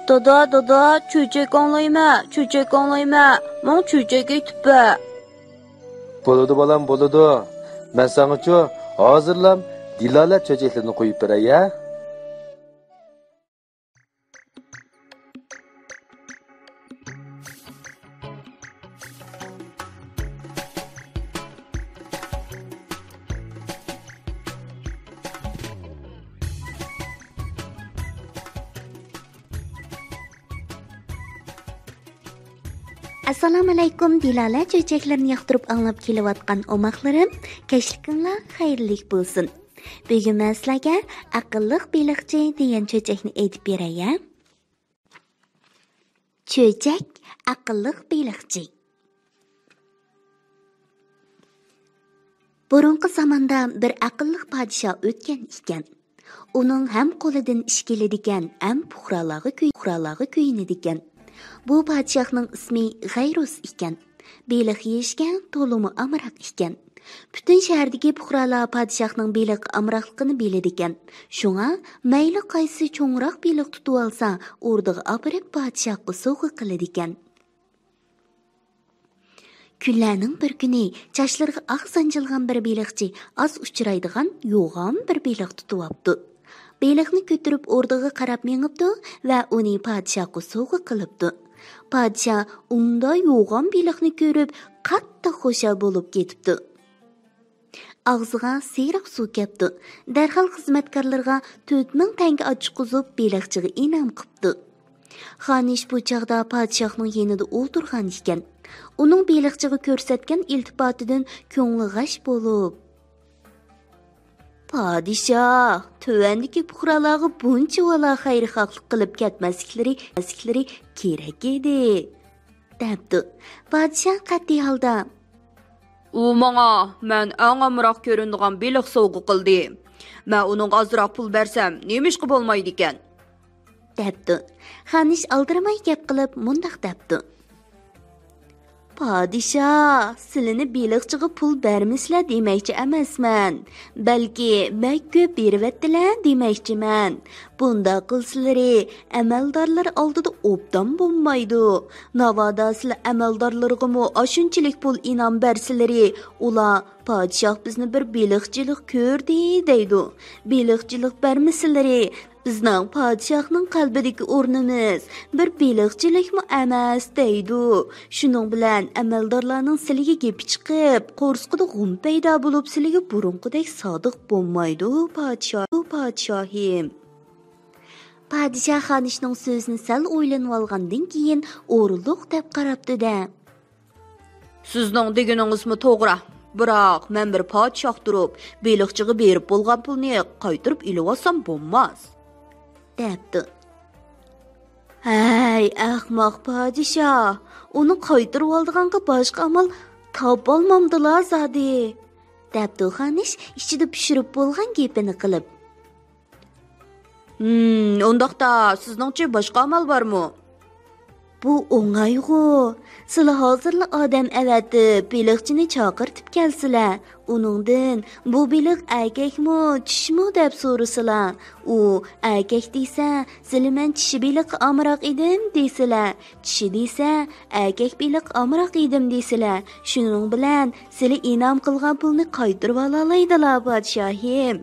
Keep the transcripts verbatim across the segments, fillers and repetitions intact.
دادا، دادا، چۆچەك ئاڭلايمەن، چۆچەك ئاڭلايمەن، ماڭا چۆچەك ئېيتىپ بەر. بولىدۇ بالام، بولىدۇ. مەن ساڭىچۇ ھازىرلا دىلالە چۆچەكلىرىنى قويۇپ بېرەي ھە. ئەسسالامۇئەلەيكۇم، دىلالە چۆچەكلىرىنى ياقتۇرۇپ ئاڭلاپ كېلىۋاتقان ئوماقلىرىم، كەچلىكىڭلار خەيرلىك بولسۇن. بۈگۈن مەن سىلەرگە ئەقىللىق بېلىقچى دېگەن چۆچەكنى ئېيتىپ بېرەي ھە. چۆچەك، ئەقىللىق بېلىقچى. بۇرۇنقى زاماندا بىر ئەقىللىق پادىشاھ ئۆتكەن ئىكەن. ئۇنىڭ ھەم قولىدىن ئىش كېلىدىكەن، ھەم پۇقرالارغا كۆي-، پۇقرالارغا كۆيۈنىدىكەن. بۇ پادىشاھنىڭ ئىسمى غەيرۇس ئىكەن. بېلىق يېيىشكە تولىمۇ ئامراق ئىكەن. پۈتۈن شەھەردىكى پۇقرالار پادىشاھنىڭ بېلىققا ئامراقلىقىنى بىلىدىكەن. شۇڭا مەيلى قايسى چوڭراق بېلىق تۇتۇۋالسا، ئوردىغا ئاپىرىپ پادىشاھقا سوۋغا قىلىدىكەن. كۈنلەرنىڭ بىر كۈنى چاچلىرىغا ئاق سانجىلغان بىر بېلىقچى ئاز ئۇچرايدىغان يوغان بىر بېلىق تۇتۇۋاپتۇ. بېلىقنى كۆتۈرۈپ ئوردىغا قاراپ مېڭىپتۇ ۋە ئۇنى پادىشاھقا سوۋغا قىلىپتۇ. پادىشاھ ئۇندا يوغان بېلىقنى كۆرۈپ، قاتتىق خۇشال بولۇپ كېتىپتۇ. ئاغزىغا سېرىق سۇ كەپتۇ. دەرھال خىزمەتكارلىرىغا تۆت مىڭ تەڭگە ئاچچىقىزۇپ، بېلىقچىغا ئىنئام قىپتۇ. خانىش بۇ چاغدا پادىشاھنىڭ يېنىدا ئولتۇرغان ئىكەن. ئۇنىڭ بېلىقچىغا كۆرسەتكەن ئىلتىپاتىدىن كۆڭلى غەش بولۇپ، پادىشاھ، تۆۋەندىكى پۇقرالارغا بۇنچىۋالا خەيرخاھلىق قىلىپ كەتمەسلىكلىرى، كەتمەسلىكلىرى كېرەك ئىدى، دەپتۇ. پادىشاھ قەتئىي ھالدا، ئۇ ماڭا مەن ئەڭ ئامراق كۆرۈنىدىغان بېلىق سوۋغا قىلدى. مەن ئۇنىڭغا ئازراق پۇل بەرسەم، نېمىشقا بولمايدىكەن؟ دەپتۇ. خانىش ئالدىرىماي گەپ قىلىپ مۇنداق دەپتۇ. پادىشاھ، سىلىنى بېلىقچىغا پۇل بەرمىسىلە دېمەكچى ئەمەسمەن. بەلكى بەك كۆپ بېرىۋەتتىلە دېمەكچىمەن. بۇنداق قىلسىلىرى، ئەمەلدارلىرى ئالدىدا ئوبدان بولمايدۇ. ناۋادا سىلە ئەمەلدارلىرىغىمۇ ئاشۇنچىلىك پۇل ئىنئام بەرسىلىرى، ئۇلار، پادىشاھ بىزنى بىر بېلىقچىلىق كۆردى دەيدۇ. بېلىقچىلىق بەرمىسىلىرى، بىزنىڭ پادىشاھنىڭ قەلبىدىكى ئورنىمىز بىر بېلىقچىلىكمۇ ئەمەس دەيدۇ. شۇنىڭ بىلەن ئەمەلدارلارنىڭ سىلىگە گېپى چىقىپ، قورسىقىدا غۇم پەيدا بولۇپ، سىلىگە بۇرۇنقىدەك سادىق بولمايدۇ، پادىشاھ، پادىشاھىم. پادىشاھ خانىشنىڭ سۆزىنى سەل ئويلىنىۋالغاندىن كېيىن، ئورۇنلۇق دەپ قاراپتۇ-دە. سىزنىڭ دېگىنىڭىزمۇ توغرا. بىراق، مەن بىر پادىشاھ تۇرۇپ، بېلىقچىغا بېرىپ بولغان پۇلنى قايتۇرۇپ ئېلىۋالسام بولماس، دەپتۇ. ھەي، ئەخمەق پادىشاھ، ئۇنى قايتۇرۇۋالىدىغانغا باشقا ئامال تاپالمامدىلا زادى، دەپتۇ خانىش ئىچىدە پىشۇرۇپ بولغان گېپىنى قىلىپ. ھىم، ئۇنداقتا سىزنىڭچە باشقا ئامال بارمۇ؟ بۇ ئوڭايغۇ. سىلە ھازىرلا ئادەم ئەۋەتىپ، بېلىقچىنى چاقىرتىپ كەلسىلە. ئۇنىڭدىن، بۇ بېلىق ئەركەكمۇ، چىشىمۇ دەپ سورىسىلا. ئۇ ئەركەك دېسە، سىلە مەن چىشى بېلىققا ئامراق ئىدىم دېسىلە. چىشى دېسە، ئەركەك بېلىققا ئامراق ئىدىم دېسىلە. شۇنىڭ بىلەن سىلە ئىنئام قىلغان پۇلنى قايتۇرۇۋالالايدىلا، پادىشاھىم.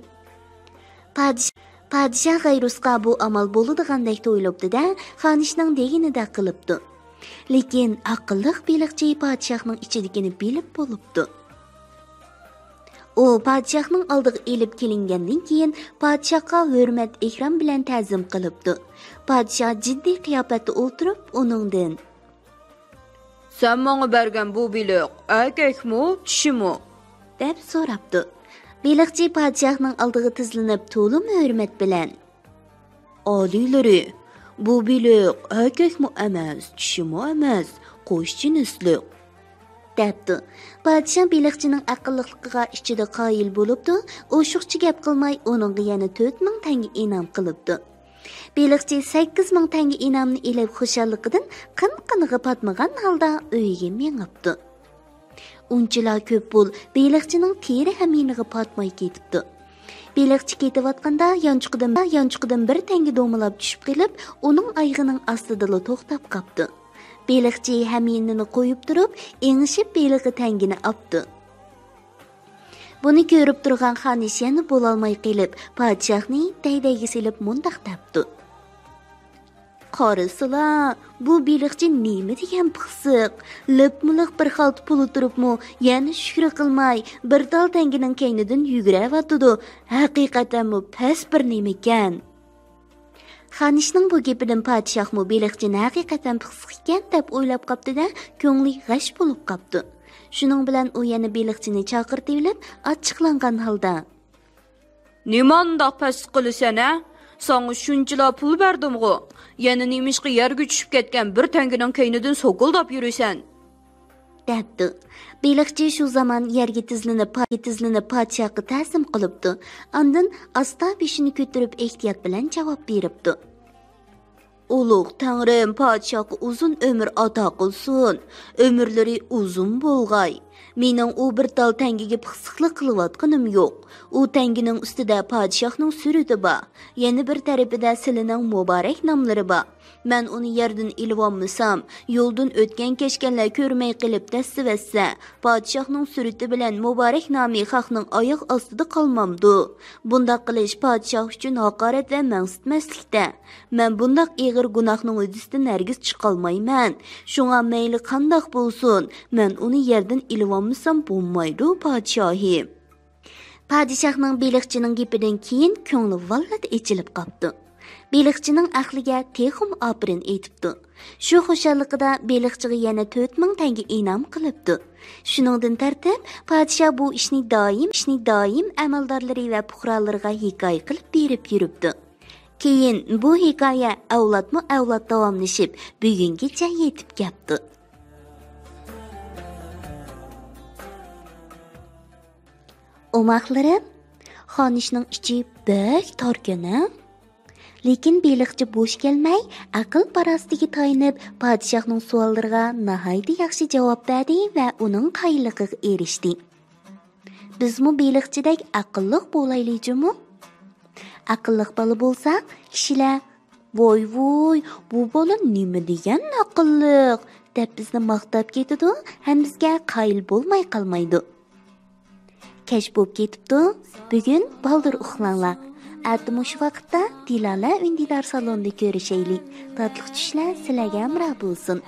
پادىش-، پادىشاھ غەيرۇسقا بۇ ئامال بولىدىغاندەك تۇيۇلۇپتۇ-دە، خانىشنىڭ دېگىنىدەك قىلىپتۇ. لېكىن ئەقىللىق بېلىقچى پادىشاھنىڭ ئىچىدىكىنى بىلىپ بولۇپتۇ. ئۇ پادىشاھنىڭ ئالدىغا ئېلىپ كېلىنگەندىن كېيىن، پادىشاھقا ھۆرمەت-ئىكرام بىلەن تەزىم قىلىپتۇ. پادىشاھ جىددىي قىياپەتتە ئولتۇرۇپ، ئۇنىڭدىن، سەن ماڭا بەرگەن بۇ بېلىق ئەركەكمۇ، چىشىمۇ؟ دەپ سوراپتۇ. بېلىقچى پادىشاھنىڭ ئالدىغا تىزلىنىپ، تولىمۇ ھۆرمەت بىلەن، ئالىيلىرى، بۇ بېلىق ئەركەكمۇ ئەمەس، چىشىمۇ ئەمەس، قوش جىنسلىق، دەپتۇ. پادىشاھ بېلىقچىنىڭ ئەقىللىقلىقىغا ئىچىدە قايىل بولۇپتۇ، ئوشۇقچە گەپ قىلماي، ئۇنىڭغا يەنە تۆت مىڭ تەڭگە ئىنئام قىلىپتۇ. بېلىقچى سەككىز مىڭ تەڭگە ئىنئامنى ئېلىپ، خۇشاللىقىدىن قىن-قىنىغا پاتمىغان ھالدا ئۆيىگە مېڭىپتۇ. ئۇنچىلا كۆپ پۇل بېلىقچىنىڭ تېرە ھەميانىغا پاتماي كېتىپتۇ. بېلىقچى كېتىۋاتقاندا يانچۇقىدىن، يانچۇقىدىن بىر تەڭگە دومىلاپ چۈشۈپ قېلىپ، ئۇنىڭ ئايىغىنىڭ ئاستىدىلا توختاپ قاپتۇ. بېلىقچى ھەميىنىنى قويۇپ تۇرۇپ، ئېڭىشىپ ھېلىقى تەڭگىنى ئاپتۇ. بۇنى كۆرۈپ تۇرغان خانىش يەنە بولالماي قېلىپ، پادىشاھنى دەيدەيگە سېلىپ مۇنداق دەپتۇ: «قارىسىلا، بۇ بېلىقچى نېمە دېگەن پىخسىق! لىپمۇلىق بىر خالتا پۇلى تۇرۇپمۇ، يەنە شۈكرى قىلماي، بىر تال تەڭگىنىڭ كەينىدىن يۈگۈرەۋاتىدۇ. ھەقىقەتەنمۇ پەس بىر نېمىكەن!» خانىشنىڭ بۇ گېپىدىن پادىشاھمۇ بېلىقچىنى ھەقىقەتەن پىخسىق ئىكەن دەپ ئويلاپ قاپتۇ-دە، كۆڭلى غەش بولۇپ قاپتۇ. شۇنىڭ بىلەن ئۇ يەنە بېلىقچىنى چاقىرتىۋېلىپ، ئاچچىقلانغان ھالدا: «نېمانداق پەسلىك قىلىسەن، ھە؟ ساڭا شۇنچىلا پۇل بەردىمغۇ؟ يەنە نېمىشقا يەرگە چۈشۈپ كەتكەن بىر تەڭگىنىڭ كەينىدىن سوكۇلداپ يۈرىسەن؟» دەپتۇ. بېلىقچى شۇ زامان يەرگە تىزلىنىپ، پا-، تىزلىنىپ پادىشاھقا تەزىم قىلىپتۇ. ئاندىن ئاستا بېشىنى كۆتۈرۈپ ئېھتىيات بىلەن جاۋاب بېرىپتۇ: «ئۇلۇغ تەڭرىم پادىشاھقا ئۇزۇن ئۆمۈر ئاتا قىلسۇن. ئۆمۈرلىرى ئۇزۇن بولغاي. مېنىڭ ئۇ بىر تال تەڭگىگە پىخسىقلىق قىلىۋاتقىنىم يوق. ئۇ تەڭگىنىڭ ئۈستىدە پادىشاھنىڭ سۈرىتى بار. يەنە بىر تەرىپىدە سىلىنىڭ مۇبارەك ناملىرى بار. مەن ئۇنى يەردىن ئېلىۋالمىسام، يولدىن ئۆتكەن-كەچكەنلەر كۆرمەي قېلىپ دەسسىۋەتسە، پادىشاھنىڭ سۈرىتى بىلەن مۇبارەك نامى خەقنىڭ ئاياغ ئاستىدا قالمامدۇ؟ بۇنداق قىلىش پادىشاھ ئۈچۈن ھاقارەت ۋە مەنسىتمەسلىكتە. مەن بۇنداق ئېغىر گۇناھنىڭ ھۆددىسىدىن ھەرگىز چىقالمايمەن. شۇڭا مەيلى قانداق بولسۇن، مەن ئۇنى يەردىن ئېلىۋالمىسام بولمايدۇ، پادىشاھىم.» پادىشاھنىڭ بېلىقچىنىڭ گېپىدىن كېيىن كۆڭلى ۋاللىدا ئېچىلىپ قاپتۇ. بېلىقچىنىڭ ئەقلىگە تېخىمۇ ئاپىرىن ئېيتىپتۇ. شۇ خۇشاللىقىدا بېلىقچىغا يەنە تۆت مىڭ تەڭگە ئىنئام قىلىپتۇ. شۇنىڭدىن تارتىپ، پادىشاھ بۇ ئىشنى دائىم، ئىشنى دائىم ئەمەلدارلىرى ۋە پۇقرالىرىغا ھېكايە قىلىپ بېرىپ يۈرۈپتۇ. كېيىن بۇ ھېكايە ئەۋلادمۇ ئەۋلاد داۋاملىشىپ، بۈگۈنگىچە يېتىپ كەپتۇ. ئوماقلىرىم، خانىشنىڭ ئىچى بەك تاركەن، ھە؟ لېكىن بېلىقچى بوش كەلمەي، ئەقىل-پاراسىتىگە تايىنىپ، پادىشاھنىڭ سوئاللىرىغا ناھايىتى ياخشى جاۋاب بەردى ۋە ئۇنىڭ قايىللىقىغا ئېرىشتى. بىزمۇ بېلىقچىدەك ئەقىللىق بولايلى جۇمۇ. ئەقىللىق بالا بولسا، كىشىلەر «ۋاي ۋۇي، بۇ بالا نېمە دېگەن ئەقىللىق!» دەپ بىزنى ماختاپ كېتىدۇ ھەم بىزگە قايىل بولماي قالمايدۇ. كەچ بولۇپ كېتىپتۇ. بۈگۈن بالدۇر ئۇخلاڭلار. ئەتە مۇشۇ ۋاقىتتا دىلالە ئۈندىدار سالونىدا كۆرۈشەيلى. تاتلىق چۈشلەر سىلەرگە ھەمراھ بولسۇن.